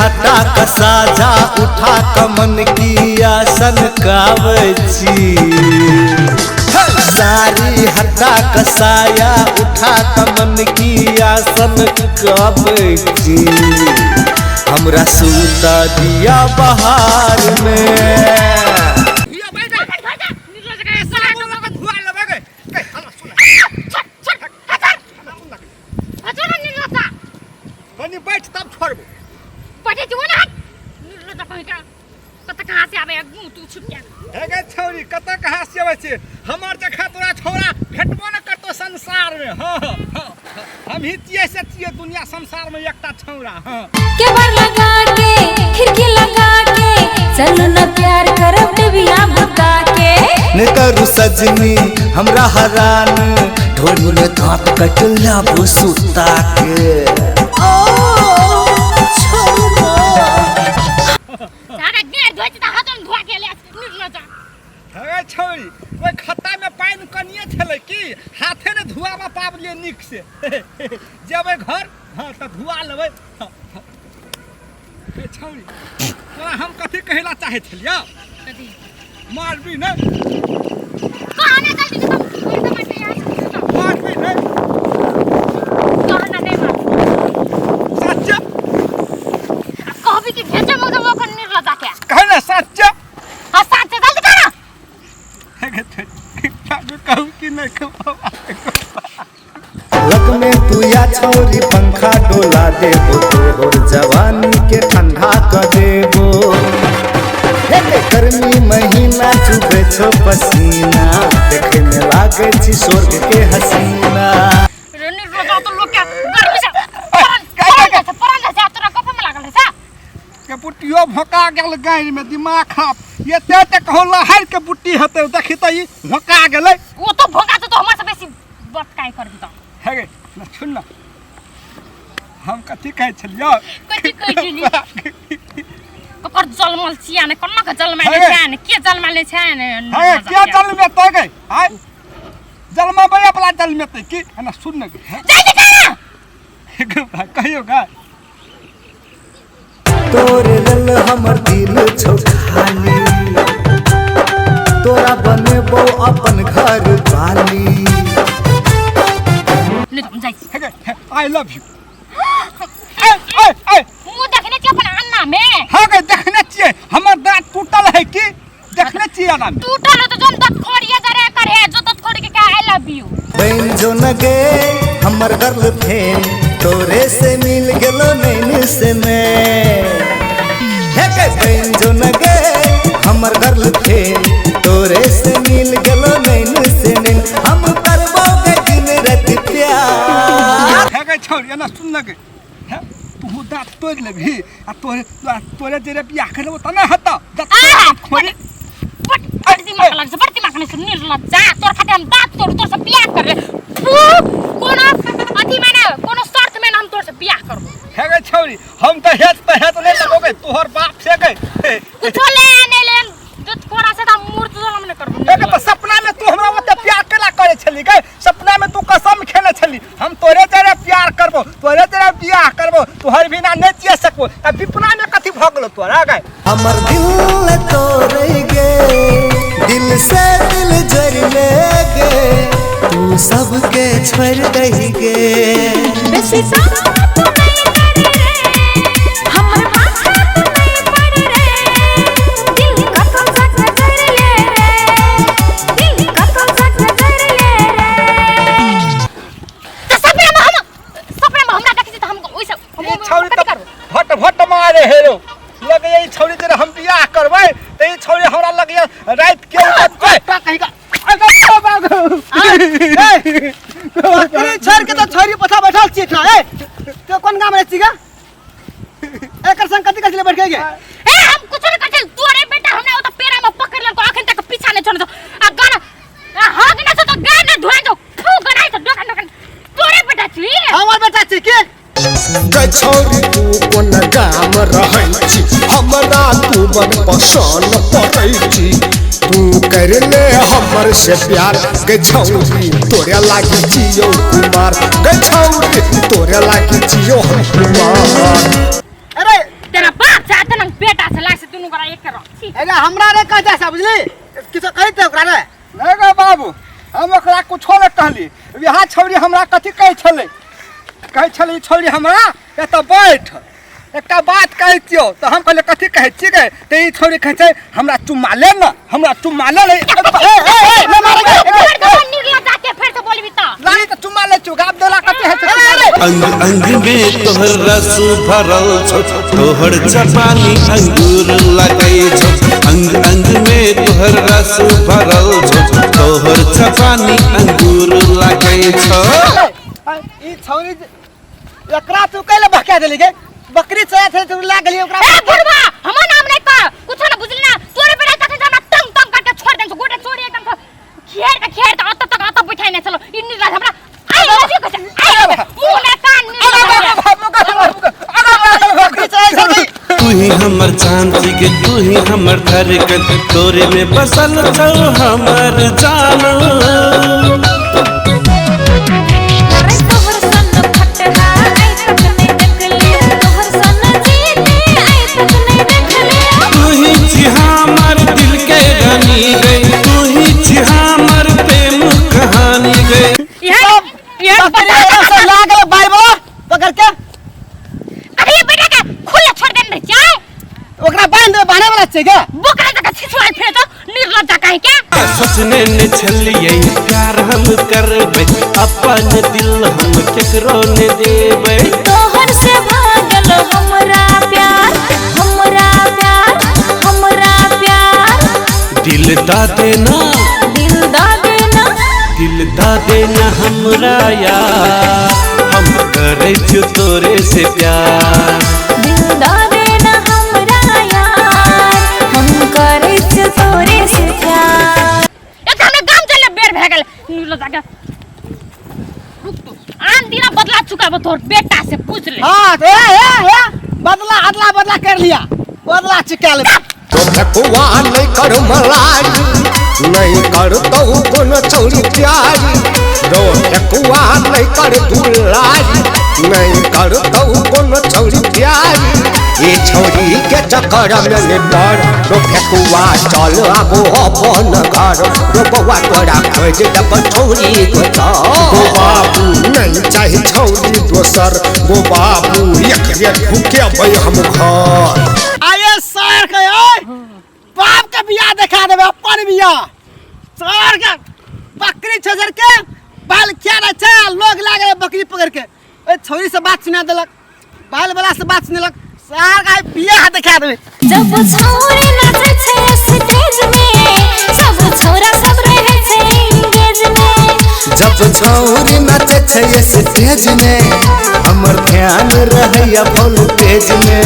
हटा क साझा उठा क मन की आसन काबै छी। साड़ी हटा क साया उठा क मन की आसन काबै छी। हमरा सूता दिया बहार में। कनी बैठ तब छोड़बो। बैठे छी ना, निर्लज्ज कहीं का, कत कहाँ से आवे मुंह तू छुप के। हे गे छौरी, कतऽ कहाँ से अबै छै? हमर जखा तोरा छौरा भेटबो न करतो संसार में। हाँ हाँ, हम ही छियै से छियै दुनिया संसार में एकटा छौरा। हाँ, केबाड़ लगा के, खिड़की लगा के, चल न प्यार करब डिबिया बुता के। ने करू सजनी हमरा हरान, ढोरी में दांत कटला सुता के। सारा देह धोइ छी तऽ हाथो धोआ के ले निर्लज्ज। हे छौरी, ओहि खत्ता में पानि कनिए छलै कि हाथे ने धुआबा पाबलियै नीक से। जेबै घर, हाँ, तऽ धुआ लेबै। हाँ, हाँ। हे छौरी, तोरा हम कथी कहै ला चाहै छलियौ? कथी? मारबी नहि? कहना जल्दी से, तुम कोई समझ नहीं आ। मारबी नहि? कहना नहीं मार। सच्चे? आ कहबी कि भेजे मग वो निर्लज्ज के। कहे ना सच्चे। हाँ, सच्चे, जल्दी कर। हे गे छौरी, कहू कि नहि कहू? लग में तू या छोरी पंखा डोला देबो, तोहर जवानी के ठंडा क देबो। हे गे गर्मी महीना चुबे छो पसीना, देखे में लागे छी स्वर्ग के हसीना। रे निर्लज्ज, तो लोग के गर्मी से परान परान जाइ छै, परान जाइ छै, आ तोरा गप्प में लागल है सा। के बुट्टियो भोका गेल गाँव में, दिमाग खराब। एते ते कहू लहर के बुट्टी हेतै, देखी तऽ ई भोका गेलै। वो तो भोगा तो हमरा से बेसी बटकाई करबी तऽ। हे गे ना, सुन ना, हम कथी कहै छलियौ? कथी कहै छली? ककर जलमल छिया ने, कोना के जलमाले हे गे। छै ने, के जलमाले छै ने? हे गे, के जलमेतै गे? आय जलमबै वाला जलमेतै की? एना सुन ने गे। जल्दी कर। हे गे भाई, कहियो गे। तोरे लेल हमर दिल छौ खाली, तोरा बनेबो अपन घर वाली। नहीं तऽ हम जाइ छी। हे गे, I love U. ए ए ए, मुँह देखने छी अपन अन्ना में? हाँ गे, देखने छियै। हमर दाँत टूटल है की? देखने छियै आना में? टूटल हो तो जोन दत खोड़िए जरे करे जो दत खोड़ के क्या I love you. बन जो न गे हमर गर्लफ्रेंड, तोरे से मिल गेलो नैन से मैं। हे गे बन जो न गे हमर गर्लफ्रेंड, तोरे से मिल गेलो नैन से नैन, हम करबो गे दिन रात प्यार। हे गे छौरी, एना सुन न गे। हे, तू दाँत तोड़ि लेबही आ तोरे तोरे जेरे बियाह करबो तऽ नहि हेतौ दाँत आह! खोड़ी। बड़ बड़ दिमाग लग छै, बड़ दिमाग नहीं छै निर्लज्ज। तोर खातिर हम दांत तोड़ तोर से बियाह कर रे। कोनो अथी में ना, कोनो शर्त में ना हम तोर से बियाह करबो। हे गे छौरी, हम तऽ हेत नहि लेबो गे तोहर बाप से गे। कुछो ले नहीं ले, जो थोड़ा से तो मूर्त तो हम नहीं करबो। हे गे, तऽ सपना में तू हमरा ओते प्यार केला करे छली गे? सपना में तू कसम खेने छली, हम तोरे जरे प्यार करबो, तोरे जरे बियाह करबो, तोहर बिना नहि जिए सकबो। आ विपना में कथी भऽ गेलो तोरा गे? हमर दिल तोरे गे, दिल से दिल जड़ ले गे, तू सबके छोड़ दही गे। बेसी साथ तू नहीं कर रे, हमर पाछा तू नहीं पड़ रे, दिल कतल सक जड़ ले रे, दिल कतल सक जड़ ले रे। तो सपना में हम, सपना में हमरा देखै छी तऽ हम ओइ सब हम ई छौरी कथी तऽ करबो? भट भट मारे हेरो लगैया। ई छौरी जे हम बियाह करबै तऽ ई छौरी हमरा लगैया राति के कहीं का बकरी छोड़ के तो छोरी पछा बैठल छी एठा। ए, तो कोन गाम रहै छी गा? एकर संग कथी कथी ले बैठ के गे? ए, हम कुछो नहीं करछे। तोरे बेटा हमरा ओत पेड़ा में पकड़ लेलको, अखन तक पीछा नहीं छोड़ने आ गाना आ हग ना तो गाना धोए दो फू गनाई तो डोकन डोकन। तोरे बेटा छी? हमर बेटा छी के? गै छौरी, तू कोन गाम रहै छी? हमरा तू बड़ पसन्द पड़ै छी। तू कर ले हमर से प्यार गै छौरी, तोरे लागी जियो कुमार गै छौरी, तोरे लागी जियो हम कुमार। अरे तेरा छी। अरे हमरा रे कह जा बुझली किछो कहि ते ओकरा रे। नहीं रे बाबू, हम ओकरा कुछो नहीं कहली। यहाँ छौरी हमरा कथी कहै छलै, कहै छलै छौरी हमरा एतऽ बैठ एकटा बात कहै छियौ। तऽ हम कहलियै कथी कहै छी गे? तऽ ई छौरी कहै छै हमरा चुम्मा ले ने, हमरा चुम्मा ले ले। लाली तऽ चुम्मा ले छियौ, गाब देला कथी होइ छै? अंग अंग में तोहर रस भरल छौ, तोहर चपानी अंगूर लगै छौ। अंग अंग में तोहर रस भरल छौ, तोहर चपानी अंगूर लगै छौ। ई छौरी एकरा तू कैले बहका देली गे? बकरी चरा छलै तू लाग गेली ओकरा। ए बुढ़वा, हमर नाम नहीं कह कुछो न बुझली ना। तोरे बेटा तखन हमरा तंग तंग करके छोड़ देन छौ, गोटे चोरी एकदम से घेर के घेर के अत तक अत बैठाइ नै छलो। ई निर्लाज हमरा I love you कहै छै, I love you. मुँह ने कान निर्लाज। बकरी चरा छलै। तू ही हमर चांद गे, तू ही हमर धड़कन, तोरे में बसल छौ हमर जान। अरे तोहर सन फटहा आइ तक नहीं देखले, तोहर सन जीते आइ तक नहीं देखले। तू ही छी हमर दिल के रानी गे, तू ही छी हमर प्रेम कहानी गे। इहे इहे बकरी बता एकदम से लाग गेलै बाल वाला पकड़ के। अरे ये बेटा के खुला छोड़ देन रे चाय, ओकरा बांध दे, बांधे वाला छै गे। बोकरा जका छिछुआल फिरे तो निर्लज्जा काहे के। सोचने ने छलियै प्यार हम करबै, अपन दिल हम केकरो ने देबै। तोहर से भागल हमरा प्यार, हमरा प्यार, हमरा प्यार। दिल दा देना, दिल दा देना, दिल दा देना हमरा यार, हम करै छियौ तोरे से प्यार। दिल दा देना हमरा यार, हम करै छियौ तोरे से प्यार। एक हमरा गाम चले बेर भए गेल निर्लज्जा के। रुक तू, आन दिना बदला चुकाबो तोहर बेटा से पूछ ले। हां तो ए ए ए बदला अदला बदला कर लिया, बदला चुका ले। तो ठकुआ नहीं कर मलाई, नहीं करतौ कोनो छौरी प्यारी। रो ठकुआ नहीं कर दुलारी, नहीं करतौ कोनो छौरी प्यारी। ई छौरी के चक्कर में ने पड़, रो ठकुआ चल आबो अपन घर। रो बौआ तोरा खोज देब छौरी दोसर। गो बाबू नहीं चाही छौरी दोसर, गो बाबू एकरे ढुकेबै हम घर। आये सर के ओए बाप के बियाह देखा देबे, अपन बियाह। सर के बकरी छजर के बाल क्या रहे छै, लोग लागे बकरी पकड़ के। ए छौरी से बात सुना देलक, बाल वाला से बात सुनेलक, सर के बियाह देखा देबे। जब छौरी नाचै छै स्टेज में, सब छौरा सब रहै छै एंगेज में। जब छौरी नाचै छै स्टेज में, हमर ध्यान रहैया वोल्टेज में।